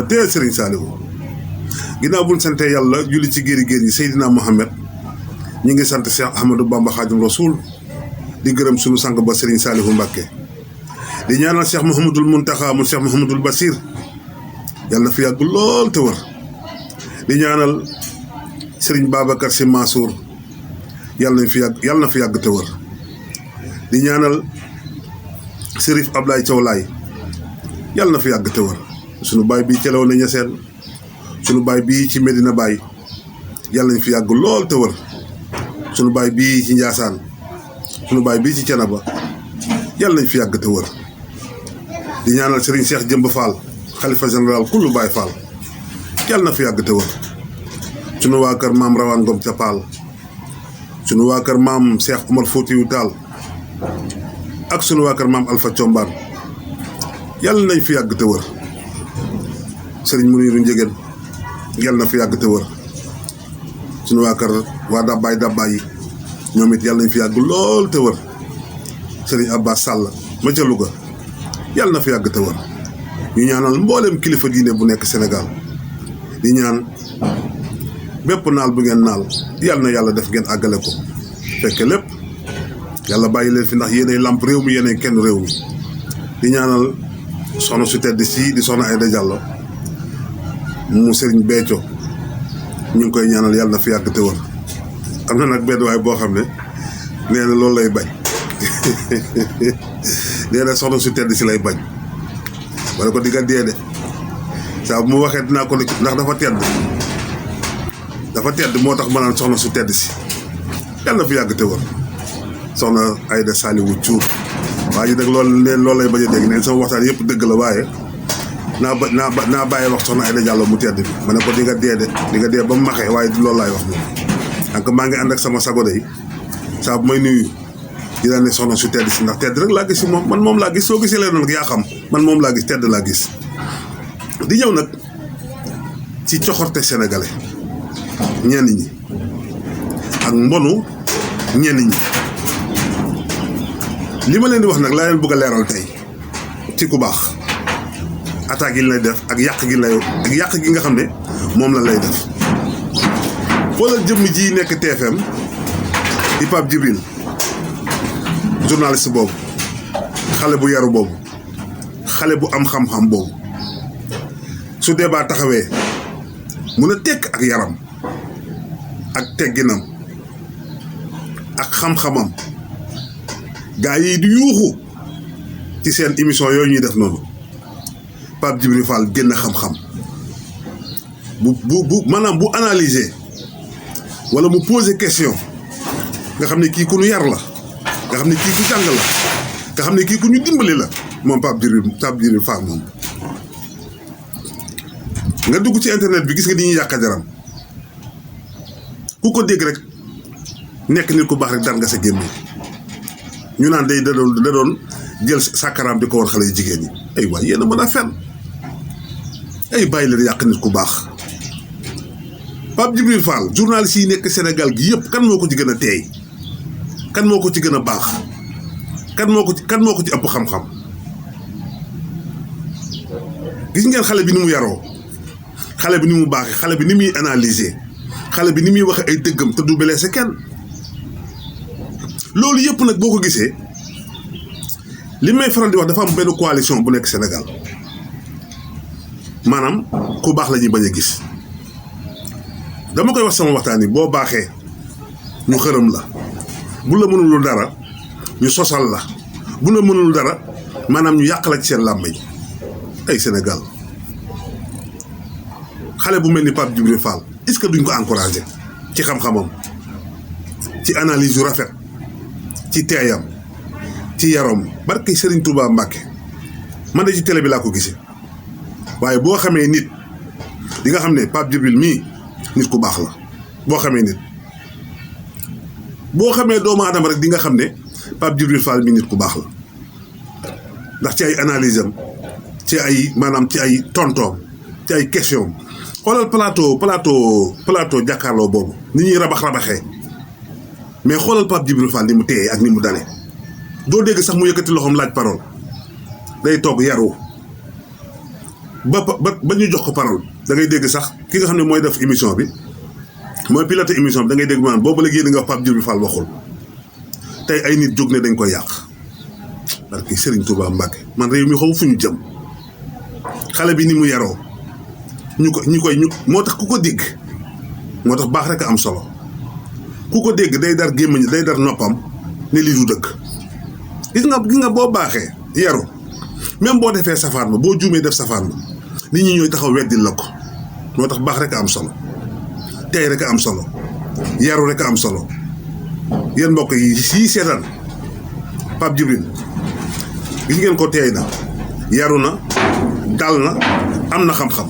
dafa teel Serigne Saliou ginnaaw buñ sante yàlla julli ci géeri géer yi Seydina Mohamed ñi ngi sant Cheikh Ahmadou Bamba Khadim Rasoul di gërëm sunu sang ba Serigne Saliou Mbacké di ñaanal Cheikh Mouhamadoul Mountakha mu Cheikh Mouhamadoul Bassir yàlla na fi yàgg lool te wër di ñaanal Serigne Babacar Sy Mansour yàlla na fi yàgg te wër di ñaanal Serif Ablaye Thiaw Laye yàlla na fi yàgg te wër sunu baay bii celaw na ñeseen sunu baay bii ci Medina Baye yàlla nañ fi yàgg lool te wër sunu baay bii ci Njaasaan sunu baay bii ci Cenaba yàlla nañ fi yàgg te wër di ñaanal Serigne Cheikh Jëmb Fall xalifa général kullu Baye Fall yàlla na fi yàgg te wër sunu waa kër maam Rawaan Ngom ca Paal sunu waa kër maam Cheikh Omar Foutiyou Tall ak sunu waa kër maam Alpha Thiombane yàlla nañ fi yàgg te wër Serigne Mouniru Njëgeen yàlla na fi yàgg te wër sunu waa kër waa dabbaay yi ñoom it yàlla nañ fi yàgg lool te wër Serigne Abbas Sall ma ca Louga yàlla na fi yàgg te wër ñu ñaanal mboolem kilifa diine bu nekk Sénégal di ñaan bépp naal bu ngeen naal yàlla na yàlla def ngeen àggale ko fekke lépp yàlla bàyyi leen fi ndax yéenay làmp réew mi yéenay kenn réew mi di ñaanal soxna su tedd si di soxna Aïda Diallo mu Serigne Béthio ñu ngi koy ñaanal yàlla na fi yàgg te wër am na nag benn waay boo xam ne nee na loolu lay bañ nee na soxna su tedd si lay bañ wala ko di nga dee de saa bu mu waxee dinaa ko ne ndax dafa tedd moo tax ma naan soxna su tedd si yàlla na fi yàgg te wër soxna Aïda Saliou Thiour waa ji nag loolu lay bañ a dégg neen sama waxtaan yëpp dëgg la waaye naa bàyyi wax soxna Aïda Diallo mu tedd bi ma ne ko di nga dee ba mu maxee waaye loolu laay wax moom donc maa ngi ànd ak sama sago de saa bu may nuyu di daan ne soxna su tedd si ndax tedd rek laa gis si moom man moom laa gis soo gisee leen nag yaa xam man moom laa gis tedd laa gis di ñëw nag ci coxorte sénégalais ñenn ñi ak mbonu ñenn ñi li ma leen di wax nag laa leen bëgg a leeral tey ci ku baax attaque yi lay def ak yàq gi nga xam ne moom la lay def xoolal jëmm ji nekk TFM di Pape Djibril journaliste boobu xale bu yaru boobu xale bu am xam-xam boobu su débat taxawee mun a tekk ak yaram ak tegginam ak xam-xamam gaa yi di yuuxu ci seen émission yooyu ñuy def noonu Pape Djibril Fall génn xam-xam bu maanaam bu analyser wala mu poser question nga xam ne kii ku ñu yar la nga xam ne kii ku jàng la nga xam ne kii ku ñu dimbali la moom Pape Djibril Fall moom nga dugg ci internet bi gis nga ni ñuy yàq jaram ku ko dégg rek nekk nit ku baax rek daan nga sa gémmiñ ñu naan da doon jël sàkkaraam di ko war xale yu jigéen ñi ay waay yéen a mën a fen ay bàyyi leen yàq nit ku baax Pape Djibril Fall journaliste yi nekk Sénégal gi yëpp kan moo ko ci gën a teey kan moo ko ci gën a baax kan moo ko ci ëpp xam-xam gis ngeen xale bi ni mu yaroo xale bi ni mu baaxee xale bi ni muy analyser xale bi ni muy waxe ay dëggam te du blessé kenn loolu yëpp nag boo ko gisee li may faral di wax dafa am benn coalition bu nekk Sénégal maanaam ku baax la ñuy bañ a gis dama koy wax sama waxtaan yi boo baaxee ñu xërëm la bu la mënul dara ñu sosal la bu la mënul dara maanaam ñu yàq la ci seen làmmiñ ay Sénégal xale bu mel ni Pape Djibril Fall est-ce que duñ ko encouragé ci xam-xamam ci analyse yu rafet ci teeyam ci yarom barke Serigne Touba Mbacke man de ci télé bi laa ko gisee waaye boo xamee nit di nga xam ne Pape Djibril mii nit ku baax la boo xamee nit boo xamee doomu aadama rek di nga xam ne Pape Djibril Fall mii nit ku baax la ndax ci ay analyse am ci ay maanaam ci ay tontoom ci ay question xoolal plateau jàkkaarloo boobu ni ñuy rabaxee mais xoolal Pape Djibril Fall ni mu téye ak ni mu dale doo dégg sax mu yëkkati loxoom laaj parole day toog yaru ba ñu jox ko parole da ngay dégg sax ki nga xam ne mooy def émission bi mooy pilote émission bi da ngay dégg maanaam boobu la génn nga wax Pape Djibril Fall waxul tey ay nit jóg ne dañ koy yàq parce que Serigne Touba Mbacke man réew mi xaw fu ñu jëm xale bi ni mu yaroo ñu moo tax ku ko dégg moo tax baax rek a am solo ku ko dégg day dar gémmiñ day dar noppam ne lii du dëgg gis nga boo baaxee yaru même boo defee safaan ba boo juumee def safaan ba nit ñi ñooy taxaw weddil la ko moo tax baax rek a am solo tey rek a am solo yaru rek a am solo yéen mbokk yi sii seetaan Pape Djibril gis ngeen ko teey na yaru na dal na am na xam-xam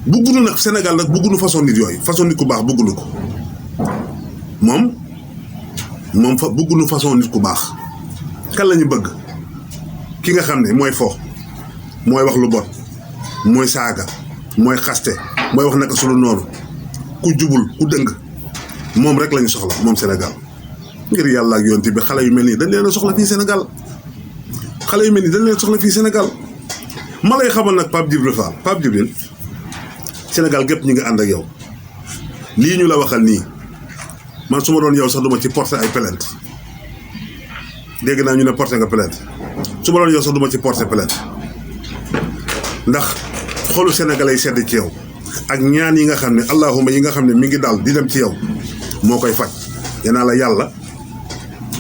buggunu nag Sénégal nag buggunu façon nit yooyu façon nit ku baax buggunu ko moom buggunu façon nit ku baax kan la ñu bëgg ki nga xam ne mooy fo mooy wax lu bon mooy saaga mooy xaste mooy wax naka sulu noonu ku jubul ku dëng moom rek lañu soxla moom Sénégal ngir yàlla ak yonent bi xale yu mel nii dañ leen a soxla fii Sénégal xale yu mel nii dañ leen soxla fii Sénégal ma lay xamal nag Pape Djibril Fall Pape Djibril Sénégal gépp ñu ngi ànd ak yow lii ñu la waxal nii man su ma doon yow sax duma ci porter ay plainte dégg naa ñu ne porter nga plainte su ma doon yow sax duma ci porter plainte ndax xolu sénégalais yi sedd ci yow ak ñaan yi nga xam ne allahuma yi nga xam ne mi ngi daal di dem ci yow moo koy faj yanaa la yàlla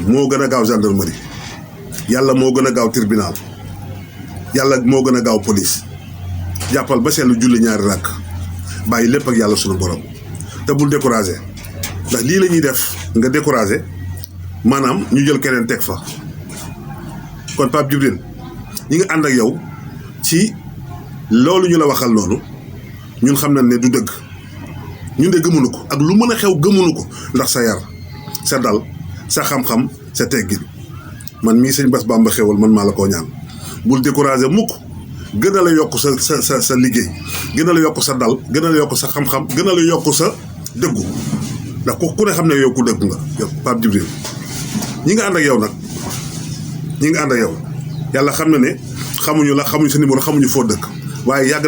moo gën a gaaw gendarmerie yàlla moo gën a gaaw tribunal yàlla moo gën a gaaw police jàppal ba seetlu julli ñaari rakk bàyyi lépp ak yàlla sunu borom te bul découragé ndax lii la ñuy def nga découragé maanaam ñu jël keneen teg fa kon Pape Djibril ñi nga ànd ak yow ci loolu ñu la waxal noonu ñun xam nañ ne du dëgg ñun de gëmunu ko ak lu mën a xew gëmunu ko ndax sa yar sa dal sa xam-xam sa teggin man mii sëñ Bass Bamba xewal man maa la koo ñaan bul découragé mukk gën a la yokk sa liggéey gën a la yokk sa dal gën a la yokk sa xam-xam gën a la yokk sa dëggu ndax ku ne xam ne yow ku dëggu nga yow Pape Djibril ñi nga ànd ak yow nag ñi nga ànd ak yow yàlla xam na ne xamuñu la xamuñu sa numéro xamuñu foo dëkk waaye yàgg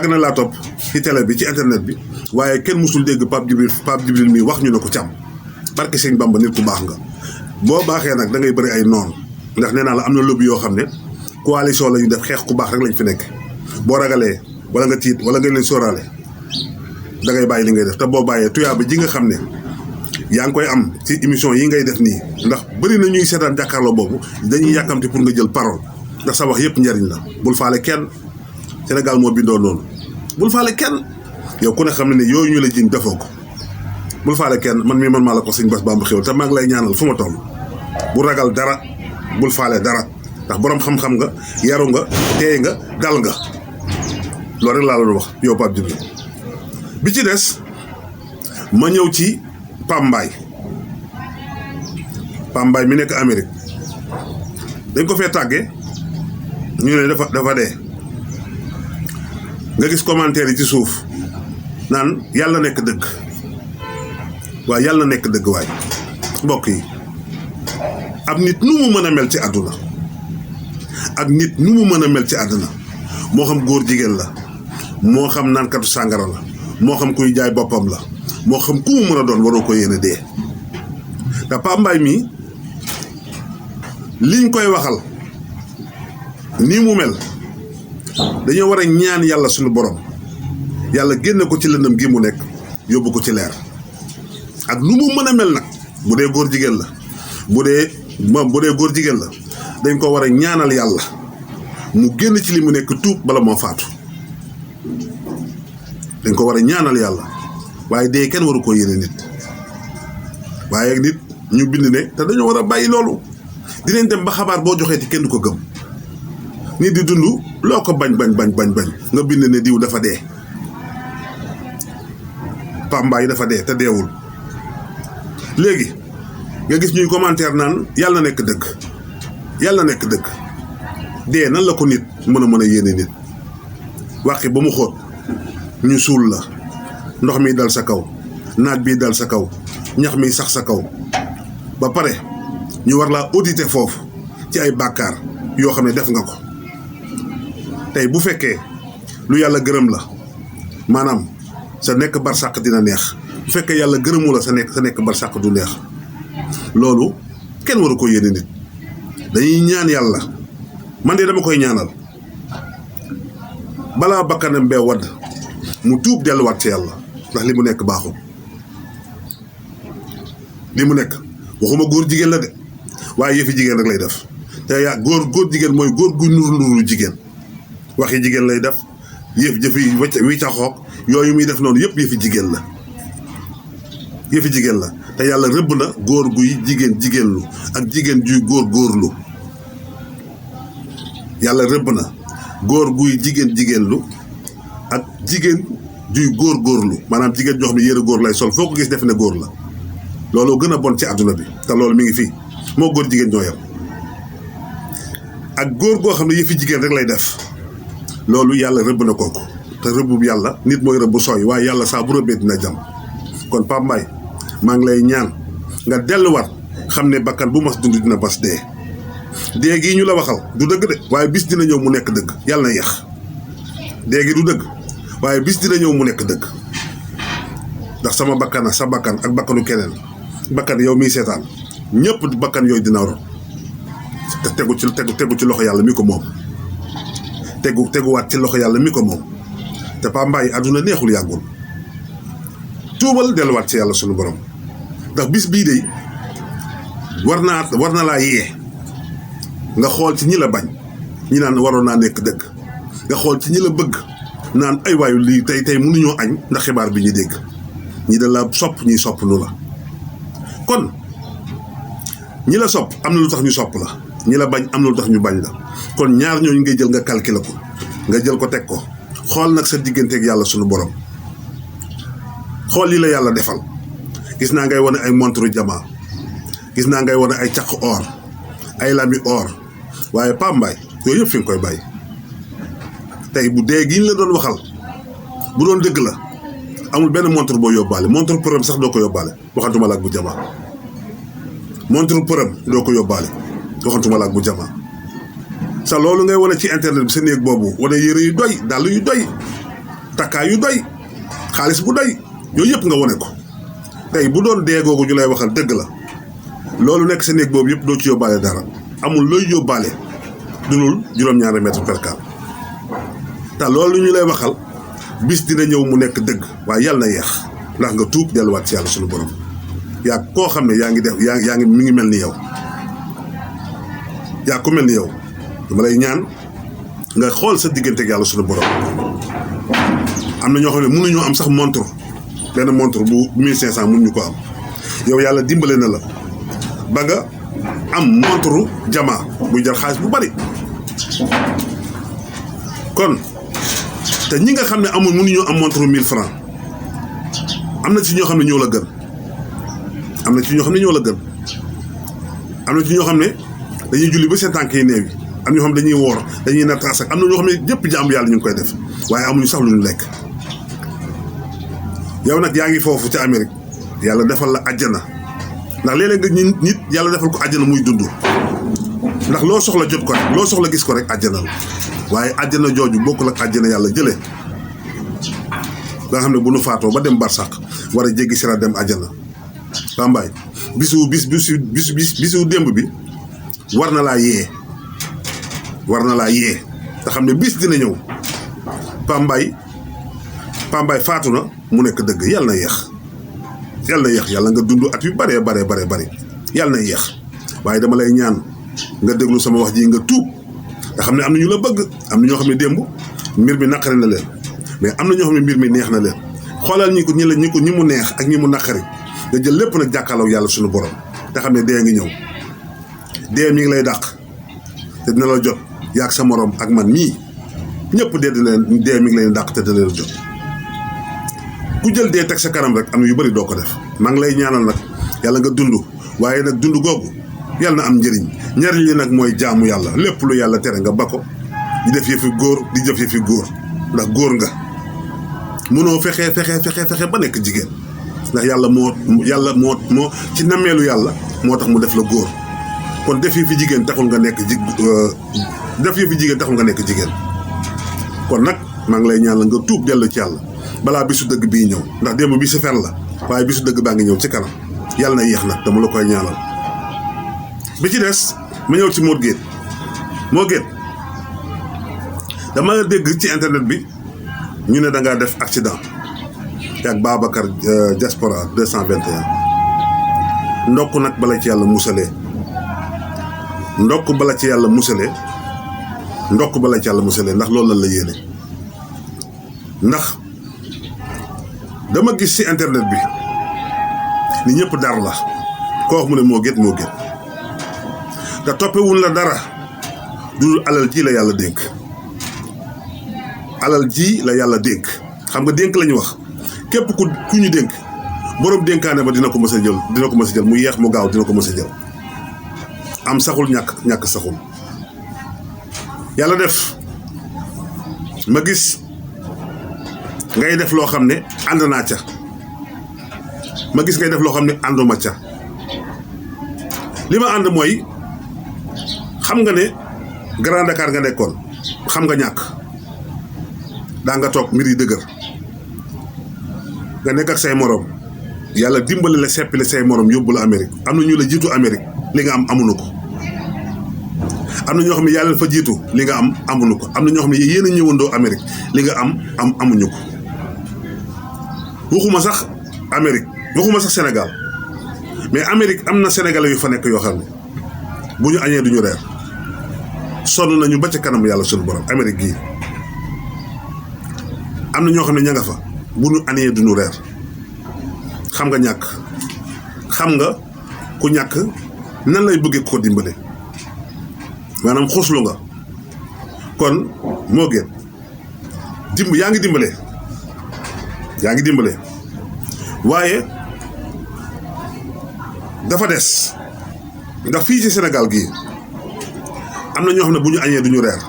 nañ laa topp ci télé bi ci internet bi waaye kenn musul dégg Pape Djibril mi wax ñu ne ko càmm barke sëñ Bamba nit ku baax nga boo baaxee nag da ngay bëri ay noon ndax nee naa la am na lobby yoo xam ne coalition la ñu def xeex ku baax rek lañ fi nekk boo ragalee wala nga tiit wala nga leen sóoraale da ngay bàyyi li ngay def te boo bàyyee tuyaaba ji nga xam ne yaa ngi koy am ci émission yi ngay def nii ndax bëri na ñuy seetaan jàkkaarloo boobu dañuy yàkkamti pour nga jël parole ndax sa wax yëpp njariñ la bul faale kenn Sénégal moo bindoo noonu bul faale kenn yow ku ne xam ne ne yooyu ñu la jiñ defoo ko bul faale kenn man maa la ko sëñ Bass Bamba xewal te maa ngi lay ñaanal fu ma toll bu ragal dara bul faale dara ndax boroom xam-xam nga yaru nga teey nga dal nga loolu rek laa la wax yow Pape Djibril bi ci des ma ñëw ci Pape Mbaye mi nekk Amérique dañ ko fee tàggee ñu ne dafa dee nga gis commentaire yi ci suuf naan yàlla nekk dëgg waaye yàlla nekk dëgg waay mbokk yi ab nit nu mu mën a mel ci àdduna ak nit nu mu mën a mel ci àdduna moo xam góor jigéen la moo xam naankatu sàngara la moo xam kuy jaay boppam la moo xam ku mu mën a doon waroo ko yéene dee te Pape Mbaye mii liñ koy waxal nii mu mel dañoo war a ñaan yàlla suñu borom yàlla génne ko ci lëndëm gi mu nekk yóbbu ko ci leer ak nu mu mën a mel nag bu dee góor jigéen la bu dee góor jigéen la dañ ko war a ñaanal yàlla mu génn ci li mu nekk tuub bala moo faatu dañ ko war a ñaanal yàlla waaye dee kenn waru ko yéene nit waaye nit ñu bind ne te dañoo war a bàyyi loolu dinañ dem ba xabaar boo joxee ci kenn du ko gëm nit di dund loo ko bañ nga bind ne diw dafa dee Pape Mbaye dafa dee te deewul léegi nga gis ñuy commentaire naan yàlla nekk dëgg dee nan la ko nit mën a yéene nit waxi ba mu xóot ñu suul la ndox mi dal sa kaw naaj bi dal sa kaw ñax mi sax sa kaw ba pare ñu war laa auditer foofu ci ay bàkkaar yoo xam ne def nga ko tey bu fekkee lu yàlla gërëm la maanaam sa nekk barsàq dina neex bu fekkee yàlla gërëmu la sa nekk barsàq du neex loolu kenn waru ko yéene nit dañuy ñaan yàlla man de dama koy ñaanal balaa bakkanam bee wadd mu tuub delluwaat ci yàlla ndax li mu nekk baaxul li mu nekk waxuma góor jigéen la de waaye yëfi jigéen rek lay def te yaa góor jigéen mooy góor gu nuru jigéen waxi jigéen lay def jëfi wiccaxoog yooyu muy def noonu yëpp yëfi jigéen la te yàlla rëbb na góor guy jigéenlu ak jigéen juy góorlu yàlla rëbb na góor guy jigéenlu ak jigéen juy góorlu maanaam jigéen joo xam ne yére góor lay sol foo ko gis def ne góor la loolu gën a bon ci àdduna bi te loolu mi ngi fii moo góor jigéen ñoo yam ak góor goo xam ne yëfi jigéen rek lay def loolu yàlla rëbb na kooku te rëbbub yàlla nit mooy rëbb sooy waaye yàlla saa bu rëbbee dina jam kon Pape Mbaye maa ngi lay ñaan nga delluwaat xam ne bakkan bu mas dund dina bas dee gii ñu la waxal du dëgg de waaye bis dina ñëw mu nekk dëgg yàlla na yeex dee gi du dëgg waaye bis dina ñëw mu nekk dëgg ndax sama bakkana sa bakkan ak bakkanu keneen bakkan yow miy seetaan ñëpp bakkan yooyu dina ron te tegu ci loxo yàlla mi ko moom teguwaat ci loxo yàlla mi ko moom te Pape Mbaye àdduna neexul yàggul tuubal delluwaat ci yàlla sunu borom ndax bis bii de war na laa yee nga xool ci ñi la bañ ñi naan waroon naa nekk dëgg nga xool ci ñi la bëgg naan ay waayu lii tey mënuñoo añ ndax xibaar bi ñu dégg ñi da la sopp ñuy sopp lu la kon ñi la sopp am na lu tax ñu sopp la ñi la bañ am na lu tax ñu bañ la kon ñaar ñooñu ngay jël nga calculer ko nga jël ko teg ko xool nag sa digganteeg yàlla sunu borom xool li la yàlla defal gis naa ngay wane ay montre jamaa gis naa ngay wane ay caq or ay lami or waaye Pape Mbaye yooyu yëpp fi nga koy bàyyi tey bu dee gi ñu la doon waxal bu doon dëgg la amul benn montre boo yóbbaale montre përëm sax doo ko yóbbaale waxantuma la ak bu jamaa montre përëm doo ko yóbbaale waxantuma la ak bu jamaa sa loolu ngay wane ci internet bi sa néeg boobu wane yére yu doy dàll yu doy takkaay yu doy xaalis bu doy yooyu yëpp nga wane ko tey bu doon dee googu ñu lay waxal dëgg la loolu nekk sa néeg boobu yëpp doo ci yóbbaale dara amul looy yóbbaale dulul juróom-ñaari mètre percal te loolu ñu lay waxal bis dina ñëw mu nekk dëgg waaye yàlla na yeex ndax nga tuub delluwaat ci yàlla suñu borom yaa koo xam ne yaa ngi mi ngi mel ni yow yaa ko mel ni yow dama lay ñaan nga xool sa diggante ak yàlla suñu borom am na ñoo xam ne mënuñoo am sax montre benn montre bu 1500 mënuñu ko am yow yàlla dimbale na la ba nga am montre jamaa buy jar xaalis bu bari kon te ñi nga xam ne amul mënuñoo am montre 1000 francs am na ci ñoo xam ne ñoo la gën am na ci ñoo xam ne ñoo la gën am na ci ñoo xam ne dañuy julli ba seen tànk yi néew yi am ñoo xam ne dañuy woor dañuy natt asak am na ñoo xam ne ñëpp jaamu yàlla ñu ngi koy def waaye amuñu sax lu ñu lekk yow nag yaa ngi foofu ca Amérique yàlla defal la àjjana ndax léeg-léeg nga nit yàlla defal ko àjjana muy dund ndax loo soxla jot ko rek loo soxla gis ko rek àjjana la waaye àjjana jooju bokkul ak àjjana yàlla jëlee nga xam ne bu nu faatoo ba dem barsàq war a jéggi sira dem àjjana Pape Mbaye bisu démb bi war na laa yee te xam ne bis dina ñëw Pape Mbaye faatu na mu nekk dëgg yàlla na yeex yàlla nga dund at yu bare yàlla na yeex waaye dama lay ñaan nga déglu sama wax ji nga tuub nga xam ne am na ñu la bëgg am na ñoo xam ne démb mbir mi naqari na leen mais am na ñoo xam ne mbir mi neex na leen xoolal ñi mu neex ak ñi mu naqari nga jël lépp nag jàkkaarloo yàlla suñu borom te xam ne dee ngi ñëw dee mi ngi lay dàq te dina la jot yaag sa morom ak man mii ñëpp dee mi ngi leen dàq te dina la jot ku jël dee teg sa kanam rek am na yu bëri doo ko def maa ngi lay ñaanal nag yàlla nga dund waaye nag dund googu yàlla na am njëriñ li nag mooy jaamu yàlla lépp lu yàlla tere nga ba ko di def yëfi góor di jëf yëfi góor ndax góor nga mënoo fexe ba nekk jigéen ndax yàlla moo ci nammeelu yàlla moo tax mu def la góor kon def yi fi jigéen taxul nga nekk def yi fi jigéen taxul nga nekk jigéen kon nag maa ngi lay ñaanal nga tuub dellu ci yàlla balaa bisu dëgg bii ñëw ndax démb bisu fen la waaye bisu dëgg baa ngi ñëw ci kanam yàlla na yéex nag dama la koy ñaanal. bi ci des ma ñëw ci Mo Gates dama dégg ci internet bi ñu ne da ngaa def accident ak Babacar Diaspora 221 ndokk nag bala ci yàlla musalee ndokk bala ci yàlla musalee ndax loolu lan la yéene ndax dama gis ci internet bi ni ñëpp dar la ko wax mu ne Mo Gates te toppewul la dara du alal ji la yàlla dénk xam nga dénk la ñu wax képp ku ñu dénk borom dénkaane ba dina ko mës a jël mu yeex mu gaaw dina ko mës a jël am saxul ñàkk saxul yàlla def ma gis ngay def loo xam ne ànd naa ca ma gis ngay def loo xam ne ànduma ca li ma ànd mooy xam nga ne Grand Dakar nga nekkoon xam nga ñàkk daa nga toog mbir yi dëgër nga nekk ak say morom yàlla dimbali la seppile say morom yóbbu la Amérique am na ñu la jiitu Amérique li nga am amuñu ko am na ñoo xam ne yàlla fa jiitu li nga am amuñu ko am na ñoo xam ne yéen a ñëwandoo Amérique li nga am amuñu ko waxuma sax Amérique waxuma sax Sénégal mais Amérique am na sénégalais yu fa nekk yoo xam ne bu ñu añee duñu reer sonn nañu ba ca kanam yàlla suñu borom Amérique gii am na ñoo xam ne ña nga fa bu ñu añee duñu reer xam nga ñàkk xam nga ku ñàkk nan lay bëggee ko dimbale maanaam xuslu nga kon Mo Gates yaa ngi dimbale waaye dafa des ndax fii ci Sénégal gii am na ñoo xam ne bu ñu añee duñu reer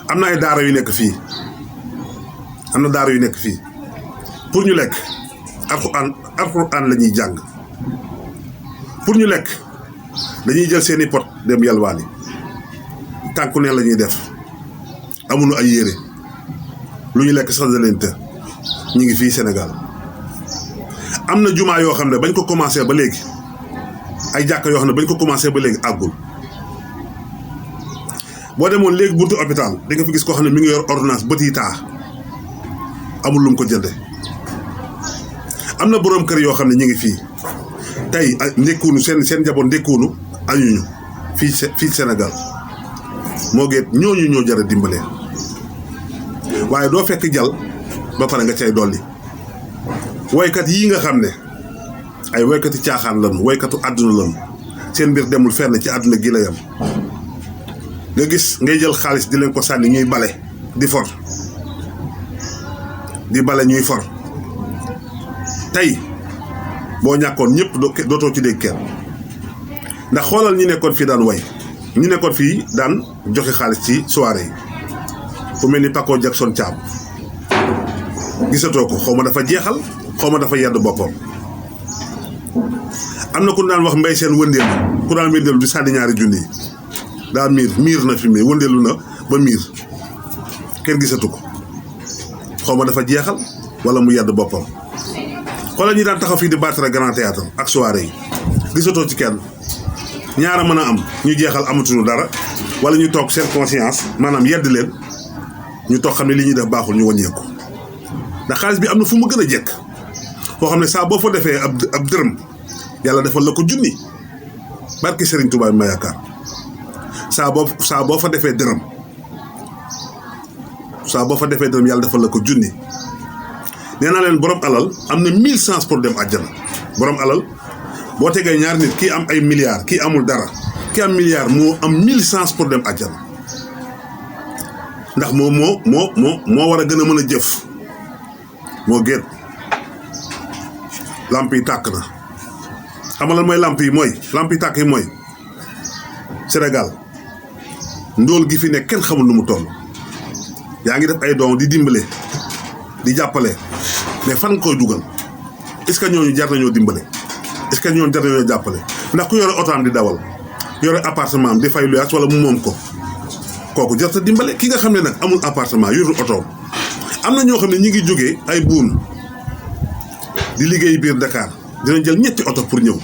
am na ay daara yu nekk fii pour ñu lekk alxuraan la ñuy jàng pour ñu lekk dañuy jël seeni pot dem yalwaani tànku ne la ñuy def amuñu ay yére lu ñu lekk sax da leen të ñu ngi fii Sénégal am na jumaa yoo xam ne bañ ko commencé ba léegi ay jàkka yoo xam ne bañ ko commencé ba léegi àggul boo demoon léegi buntu hôpital di nga fi gis koo xam ne mi ngi yor ordonnance bët yi taa amul lu mu ko jënde am na boroom kër yoo xam ne ñu ngi fii tey ndekkuunu seen njaboot ndekkuunu añuñu fii Sénégal Mo Gates ñooñu ñoo jar a dimbale waaye doo fekk jal ba pare nga cay dolli woykat yii nga xam ne ay woykati caaxaan lañu woykatu àdduna lañu seen mbir demul fenn ci àdduna gi la yam nga gis ngay jël xaalis di leen ko sànni ñuy bale di for di bale ñuy for tey boo ñàkkoon ñëpp dootoo ci dégg kenn ndax xoolal ñi nekkoon fii daan way ñi nekkoon fii daan joxe xaalis ci soirée yi ku mel ni Paco Jackson Thiam gisatoo ko xaw ma dafa jeexal xaw ma dafa yedd boppam am na ku daan wax mbay seen wëndeelu ku daan wëndeelu di sànni ñaari junni yi daa miir na fi mu wëndeelu na ba miir kenn gisatu ko xaw ma dafa jeexal wala mu yedd boppam xoolal ñi daan taxaw fii di battre grand théâtre ak soirée yi gisatoo ci kenn ñaara mën a am ñu jeexal amatuñu dara wala ñu toog seen conscience maanaam yedd leen ñu toog xam ne li ñuy def baaxul ñu wàññeeku ndax xaalis bi am na fu mu gën a jekk foo xam ne saa boo fa defee ab dërëm yàlla defal la ko junni barki Serigne Touba bi ma yaakaar saa boo fa defee dërëm yàlla defal la ko junni nee naa leen borom alal am na 1000 chances pour dem àjjana borom alal boo tegee ñaar nit kii am ay milliards kii amul dara kii am milliard moo am 1000 chances pour dem àjjana ndax moo war a gën a mën a jëf Mo Gates lamp yi tàkk na xam nga lan mooy lamp yi tàkk yi mooy Sénégal ndóol gi fi nekk kenn xamul nu mu toll yaa ngi def ay don di dimbale di jàppale mais fan nga koy dugal est-ce que ñooñu jar nañoo dimbale est-ce que ñooñu jar nañoo jàppale ndax ku yore oto am di dawal yore appartement am di fay luyaas wala mu moom ko kooku jarta dimbale. ki nga xam ne nag amul appartement yorul oto am na ñoo xam ne ñi ngi jógee ay buun di liggéey biir Dakar dinañ jël ñetti oto pour ñëw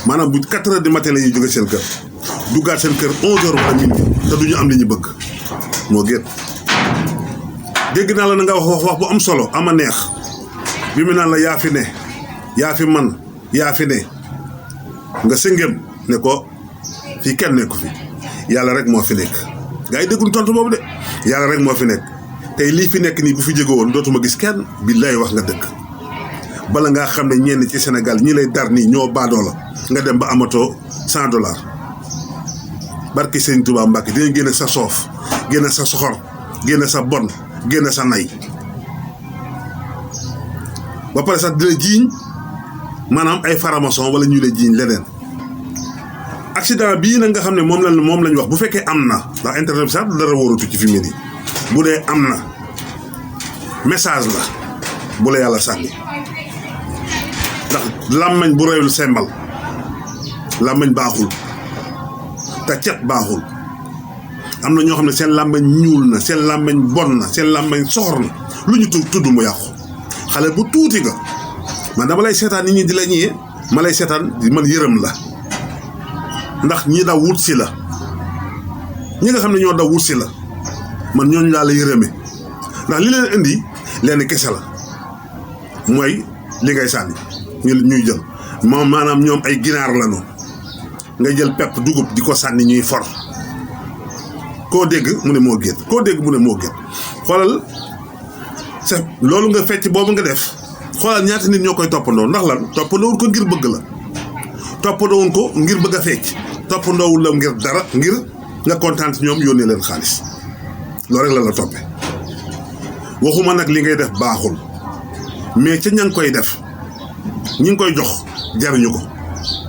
maanaam bu 4 heures du matin la ñuy jóge seen kër duggaat seen kër 11 heures wala minuit te duñu am li ñu bëgg moo gën. dégg naa la na nga wax bu am solo ama neex bi mu naan la yaa fi ne yaa fi man yaa fi ne nga sëngem ne ko fii kenn nekku fi yàlla rek moo fi nekk. gaa yi dégguñ tontu boobu de yàlla rek moo fi nekk tey lii fi nekk nii bu fi jóge woon dootuma gis kenn billaay wax nga dëgg. bala ngaa xam ne ñenn ci Sénégal ñi lay dar nii ñoo baadoo la nga dem ba amatoo $100 barki Sëñ Tuubaa Mbàkke dinañ génne sa soof génne sa soxor génne sa bon génne sa nay ba pare sax di la jiiñ maanaam ay faramason wala ñu lay jiiñ leneen. accident bii nag nga xam ne moom lañ wax bu fekkee am na ndax internet bi sax dara wóorutu ci fi mu ne bu dee am na message la bu la yàlla sànni ndax làmmañ bu reyul sembal làmmañ baaxul te cet baaxul. am na ñoo xam ne seen làmmañ ñuul na seen làmmañ bon na seen làmmañ soxor na lu ñu tudd mu yàqu. xale bu tuuti nga man dama lay seetaan nit ñi di la ñëwee ma lay seetaan man yërëm la ndax ñi daw wut si la ñi nga xam ne ñoo daw wut si la man ñooñu laa la yërëme ndax li leen indi leen kese la mooy li ngay sànni ñuy jël moom maanaam ñoom ay ginaar la ñu ngay jël pepp dugub di ko sànni ñuy for koo dégg mu ne moo génn koo dégg mu ne moo génn xoolal sa loolu nga fecc boobu nga def xoolal ñaata nit ñoo koy toppandoo ndax lan toppandoowul ko ngir bëgg la toppandoowul ko ngir bëgg a fecc toppandoowul la ngir dara ngir nga kontaan ci ñoom yónnee leen xaalis loolu rek la toppe waxuma nag li ngay def baaxul mais ca ña ngi koy def ñi ngi koy jox jariñu ko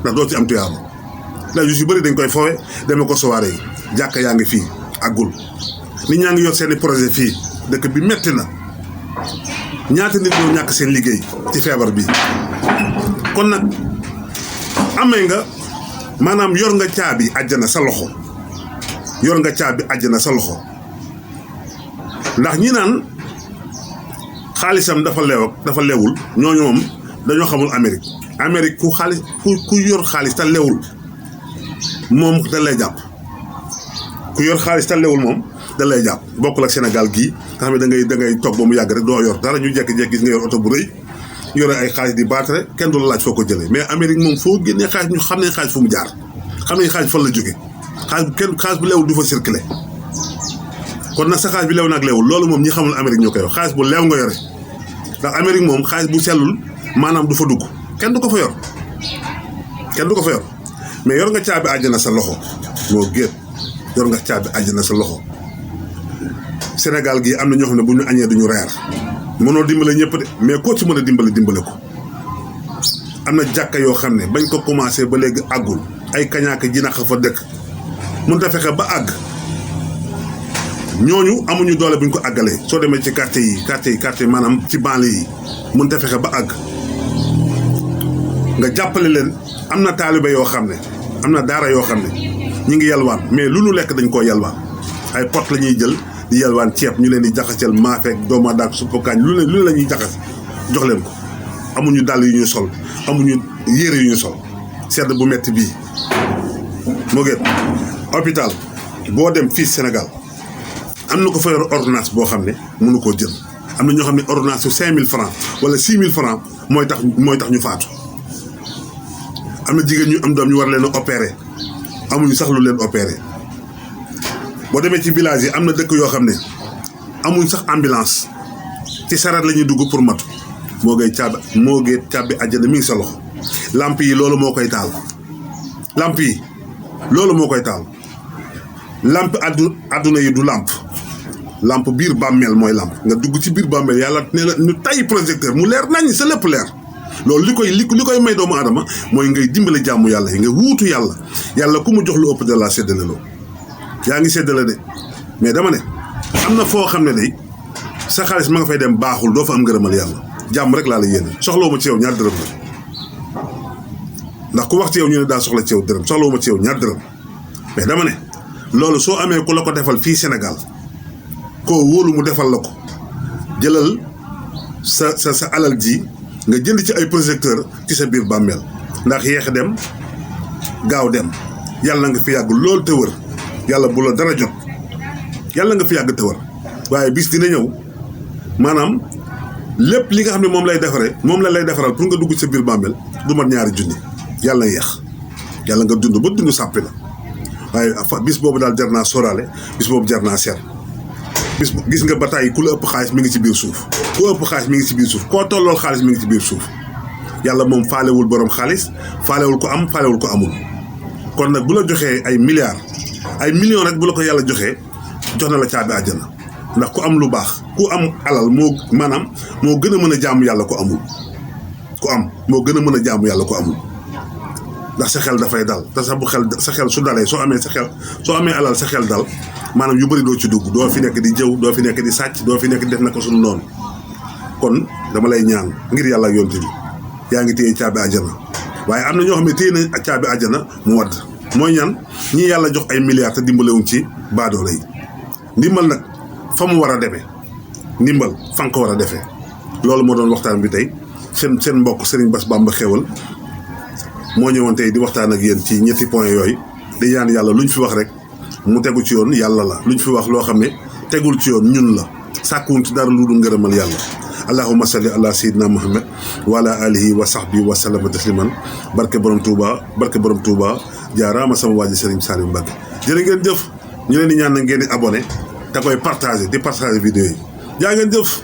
ndax doo ci am tuyaaba ndax yu si bëri dañ koy fowe demee ko soirée yi jàkka yaa ngi fii àggul nit ñaa ngi yor seeni projet fii dëkk bi metti na ñaata nit ñoo ñàkk seen liggéey ci feebar bi kon nag amee nga maanaam yor nga caabi àjjana sa loxo yor nga caabi àjjana sa loxo ndax ñi naan xaalisam dafa lewul ñooñu moom dañoo xamul Amérique ku yor xaalis te lewul moom da lay jàpp ku yor xaalis te lewul moom da lay jàpp bokkul ak Sénégal gii nga xam ne da ngay toog ba mu yàgg rek doo yor dara ñu jekki-jekki gis nga yor oto bu rëy yore ay xaalis di baatare kenn du la laaj foo ko jëlee mais Amérique moom foo génnee xaalis ñu xam ne xaalis fu mu jaar xam nañ xaalis fan la jóge xaalis bu leewul du fa circulé kon nag sa xaalis bi leew nag leewul loolu moom ñi xamul Amérique ñoo koy wax xaalis bu leew nga yore ndax Amérique moom xaalis bu sellul maanaam du fa dugg kenn du ko fa yor mais yor nga caabi àjjana sa loxo moo géet yor nga caabi àjjana sa loxo Sénégal gii am na ñoo xam ne bu ñu añee duñu reer mënoo dimbale ñëpp de mais koo ci mën a dimbale ko am na jàkka yoo xam ne bañ ko commencé ba léegi àggul ay kañaaka jinax fa dëkk mun ta fexe ba àgg ñooñu amuñu doole buñ ko àggalee soo demee ci quartier maanaam ci banlieue yi mun ta fexe ba àgg nga jàppale leen. am na taalibe yoo xam ne am na daara yoo xam ne ñi ngi yalwaan mais lu nu lekk dañ koo yalwaan ay pot la ñuy jël di yalwaan ceeb ñu leen di jaxaseel maafeek dooma daak suppu kaañ lu ne la ñuy jaxas jox leen ko amuñu dàll yu ñuy sol amuñu yére yu ñuy sol sedd bu metti bii moo gën hôpital boo dem fii Sénégal am na ko fa yor ordonnance boo xam ne mënu koo jël am na ñoo xam ne ordonnance su 5000 francs wala 6000 francs mooy tax ñu faatu am na jigéen ñu am doom ñu war leen a opéré amuñu sax lu leen opéré boo demee ci village yi am na dëkk yoo xam ne amuñ sax ambulance ci saret la ñuy dugg pour matu moo gee caabi àjjana mi ngi sa loxo lamp yi loolu moo koy taal lamp àdduna yi du lamp biir bàmmeel mooy lamp nga dugg ci biir bàmmeel yàlla ne la ñu tay projecteur mu leer nañ sa lépp leer loolu li koy may doomu adama mooy ngay dimbale jàmm yàlla yi nga wuutu yàlla ku mu jox lu ëpp de la séddale loo yaa ngi séddale de mais dama ne am na foo xam ne day sa xaalis ma nga fay dem baaxul doo fa am ngërëmal yàlla jàmm rek laa la yéene soxloo ma ci yow ñaar dërëm la ndax ku wax ci yow ñu ne daa soxla ci yow dërëm soxlawuma ci yow ñaar dërëm mais dama ne loolu soo amee ku la ko defal fii Sénégal koo wóolu mu defal la ko jëlal sa alal ji nga jënd ci ay projecteur ci sa biir bàmmeel ndax yeex dem gaaw dem yàlla nga fi yàgg lool te wër yàlla bu la dara jot yàlla nga fi yàgg te wër waaye bis dina ñëw maanaam lépp li nga xam ne moom lay defaree moom la lay defaral pour nga dugg sa biir bàmmeel du mat 2 junni yàlla yeex yàlla nga dund ba dund sàppi la waaye bis boobu daal jar naa sóoraale bis boobu jar naa seet bis gis nga bataay ku la ëpp xaalis mi ngi ci biir suuf ku ëpp xaalis mi ngi ci biir suuf koo tollool xaalis mi ngi ci biir suuf yàlla moom faalewul borom xaalis faalewul ko am faalewul ko amul kon nag bu la joxee ay milliards ay millions rek bu la ko yàlla joxee jox na la caabi àjjana ndax ku am lu baax ku am alal moo maanaam moo gën a mën a jaamu yàlla ko amul ku am moo gën a mën a jaamu yàlla ko amul ndax sa xel dafay dal te sa xel su dalee soo amee alal sa xel dal maanaam yu bëri doo ci dugg doo fi nekk di jëw doo fi nekk di sàcc doo fi nekk di def na ko suñu noonu kon dama lay ñaan ngir yàlla ak yonte bi yaa ngi téye caabi àjjana waaye am na ñoo xam ne téye na caabi àjjana mu wadd mooy ñaan ñii yàlla jox ay milliards te dimbalewuñ ci baadoole yi ndimbal nag fa mu war a demee ndimbal fa nga ko war a defee loolu moo doon waxtaan bi tey seen mbokk Serigne Bass Bamba Xéwal moo ñëwoon tey di waxtaan ak yéen ci ñetti point yooyu di ñaan yàlla luñ fi wax rek mu tegu ci yoon yàlla la luñ fi wax loo xam ne tegul ci yoon ñun la sàkkuwun ci dara lu dul ngërëmal yàlla allahumma salli ala sayyidina muhammad wa ala alihi wa sahbihi wa sallama tasliman barke borom Touba jaaraama sama waaji Serigne Saliou Mbacké jërë ngeen jëf ñu leen di ñaan na ngeen di abonné te koy partager di partager vidéo yi jaa ngeen jëf